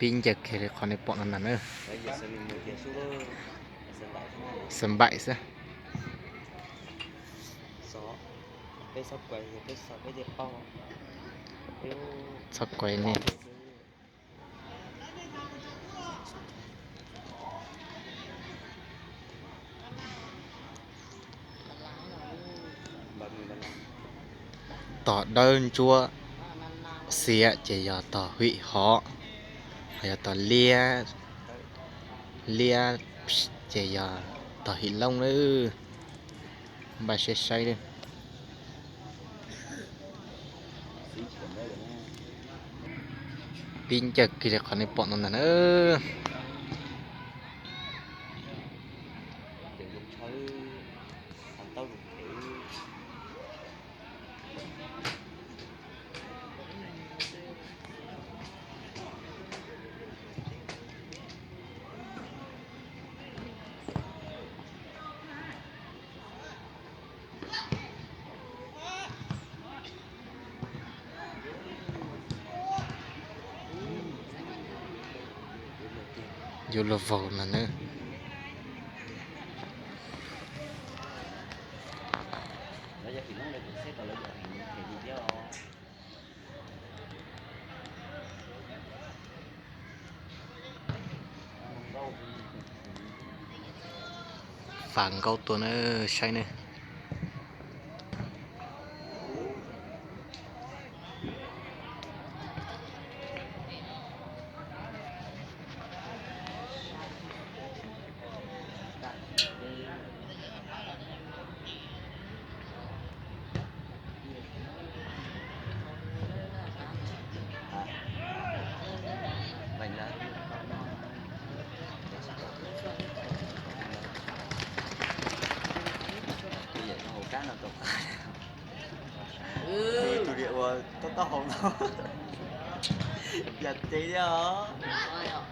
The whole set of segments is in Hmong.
Pib ncaws kiag li qhov nej pom no ntag na. Xav npaim xwb. Txhob kuav ne. Tog dawb ntsuab xiav ces yog tog hwm hov, ho yog tog liab, liab ces yog tog hwm looj lawm. Npaj siab saib lawm. Pib ncaws kiag li qhov nej pom no ntag na. Yuav luag vau no na. Fab Nkauj tuaj na, saib na. Tus niam uas taub taub hau no, yam tsev thiab os.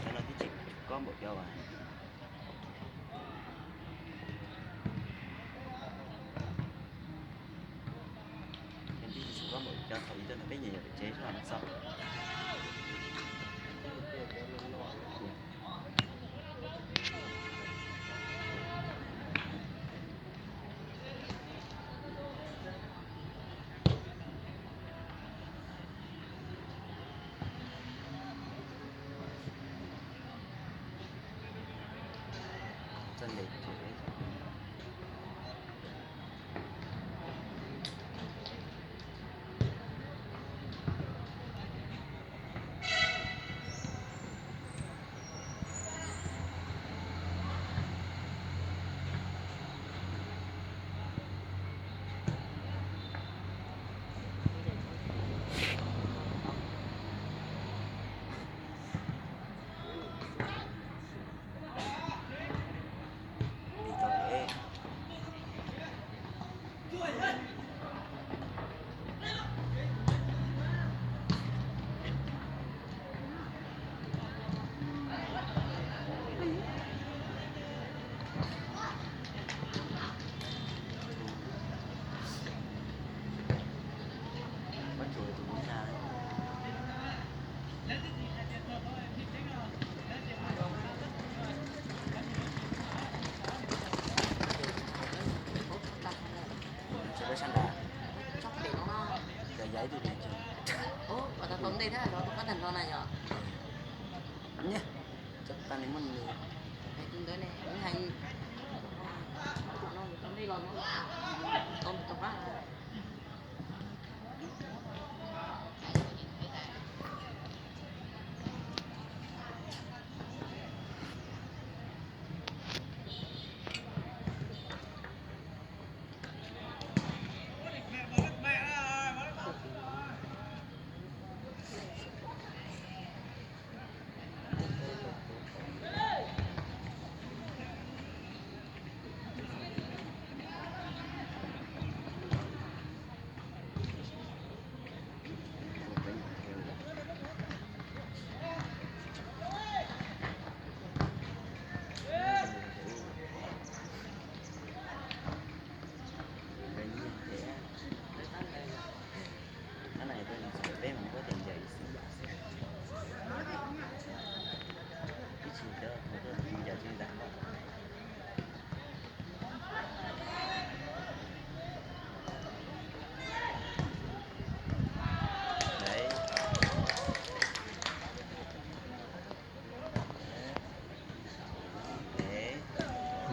Cov no twb tsis kob npaum cov as. Cov no twb tsis kob npaum cov thaum ub tuaj nrog peb nyiam nyiam pem tsev xwb no xwb.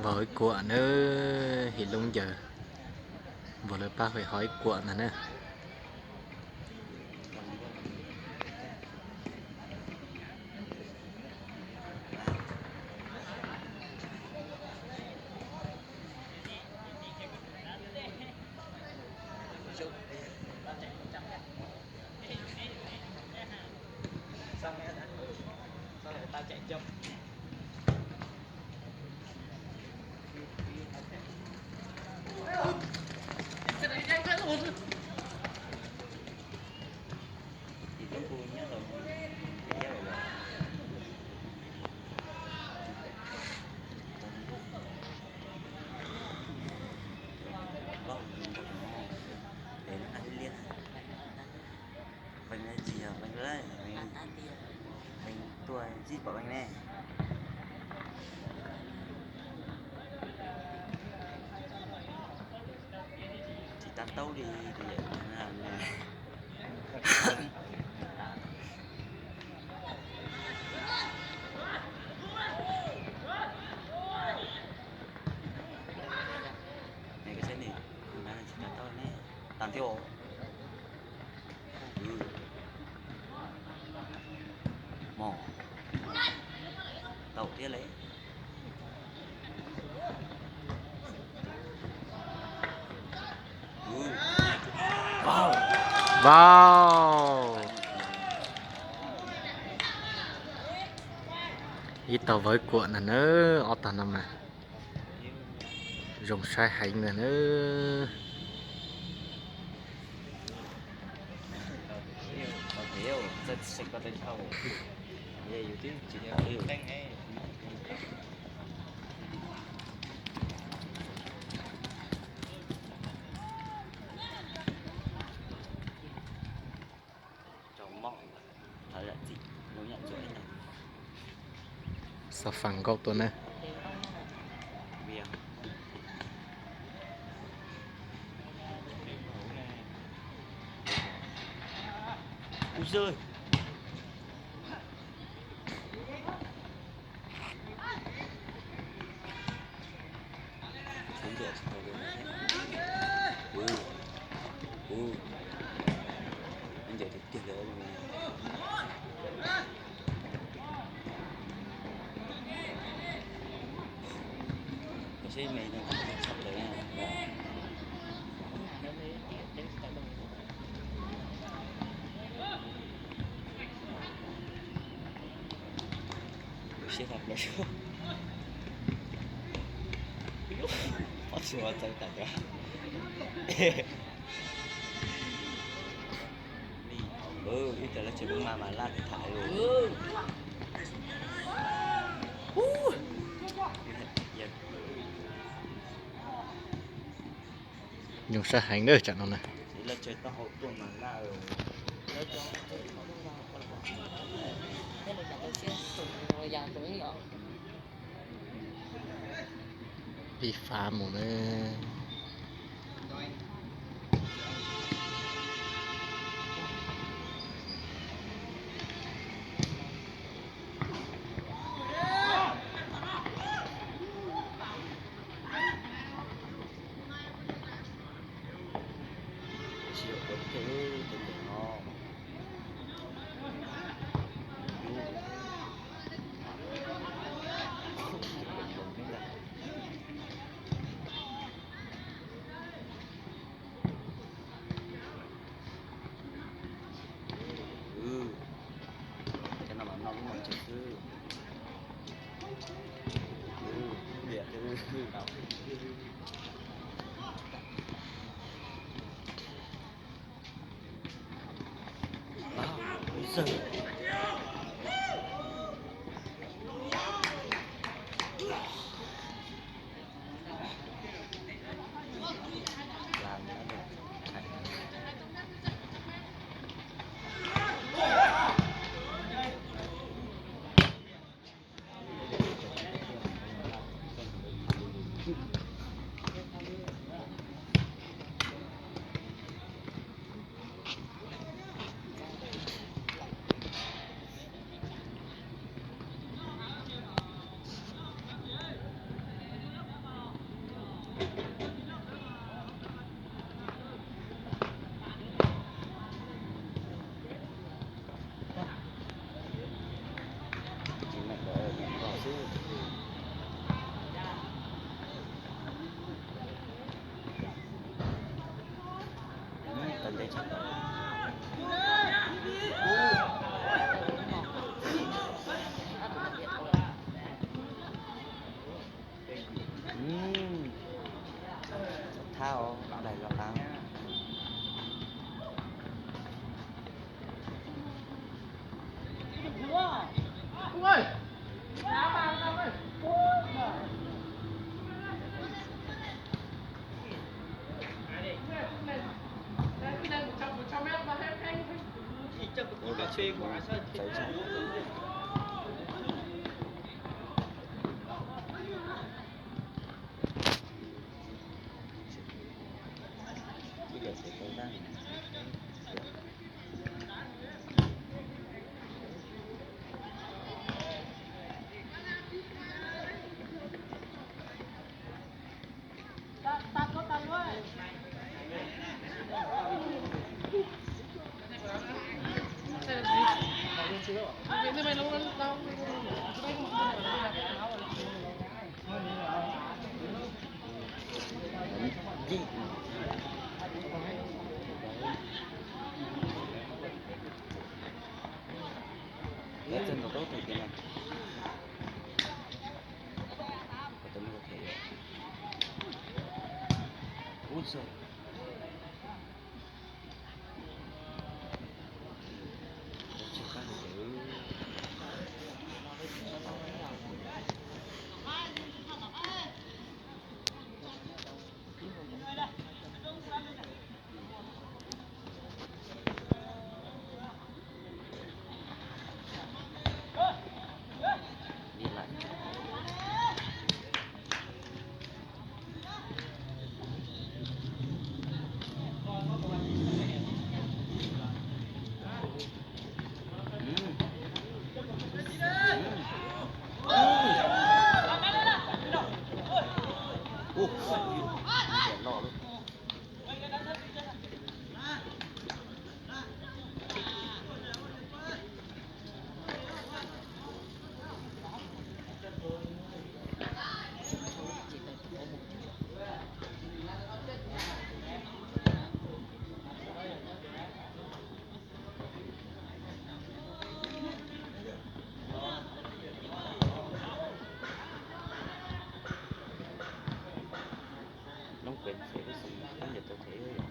Ho ib kuam na, him loob ncaws, npog lawv pab hais ho ib kuam ntag na. Vees tsis yog vees lawm, vees tuaj zib pom vees ne. Tsis tab taub li tus yawm na. Koj saib ni, tsis tab taub ne, tas thiab os. Mos, tau thiab le. Vau, ib tog vawv kuam ntag na, ob tog no mas zoo saib heev ntag na. Xav fas nkauj tuaj na. Ntxawm tiag tiag li. Seb me no tshaj plaws. Siab tshaj plaws. Ob tsis ua txawv tas cov. Ib co lab tsev mas mas laj tham li. Zoo saib heev na tsam no na. Pib fab mus na. Ub, Loob pem xwb, lub xeem tab yog tau them ib yam.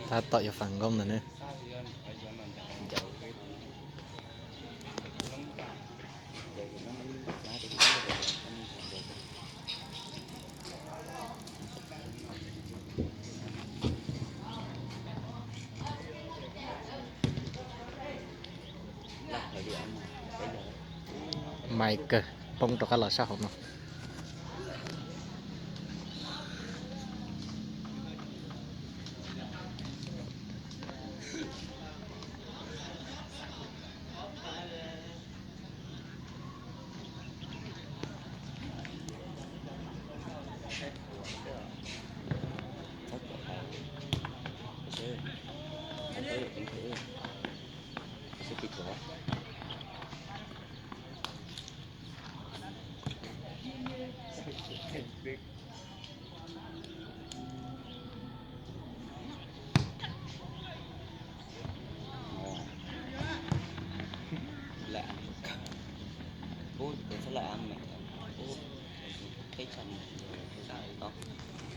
Tab tom yuav fas nkauj ntawm ne. Mas kawg, poob rov qab los sab hauv no.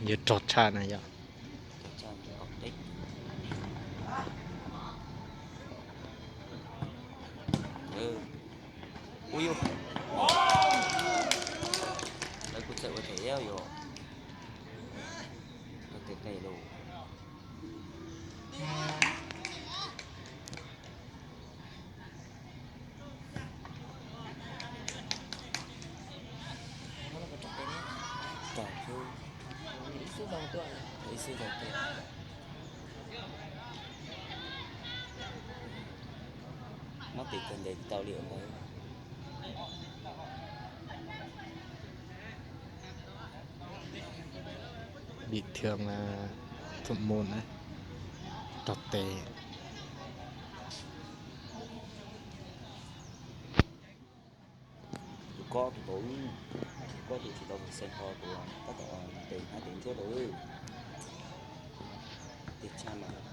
Yog rog tshaj na yog. Ui yus, lawv kuj txawm ua them yus, koj tes qe lauj. Mob tis kawg ntes tsis tau li ntawd. Bị thương là thủng môn á, trọt tes. Tus ko tus tau, tus ko tus tsis tau xeem kho tus tab tom tes hnab tes ntsuab rau, tig tshaj mas.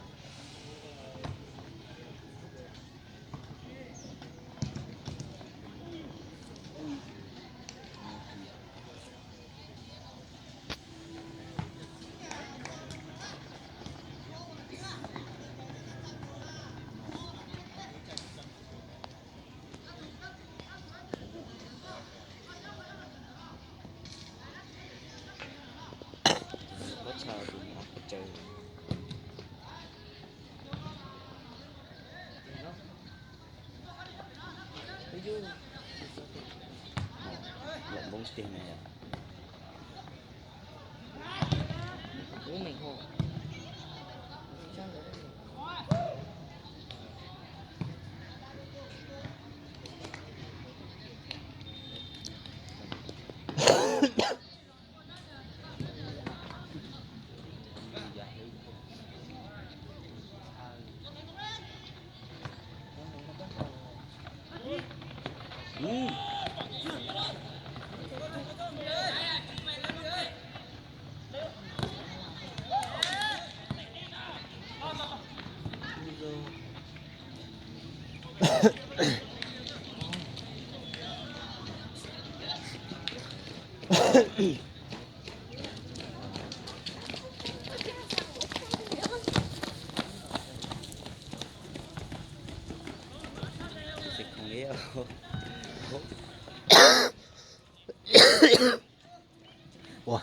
Pob txha tus no pes tsawg. Lawm npoob tiag na yom. Ua.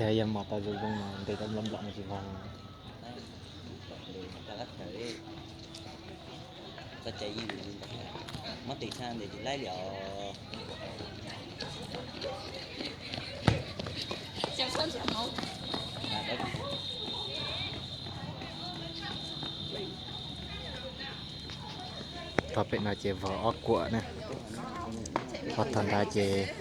Thiab yog mos tau zoo zoo no ntes tau nplom nplom no tsis vog. Mob tes tshaj ntes tsis laib li os. Tog pem no ces vog ob kuam na. Ho tog nrad ces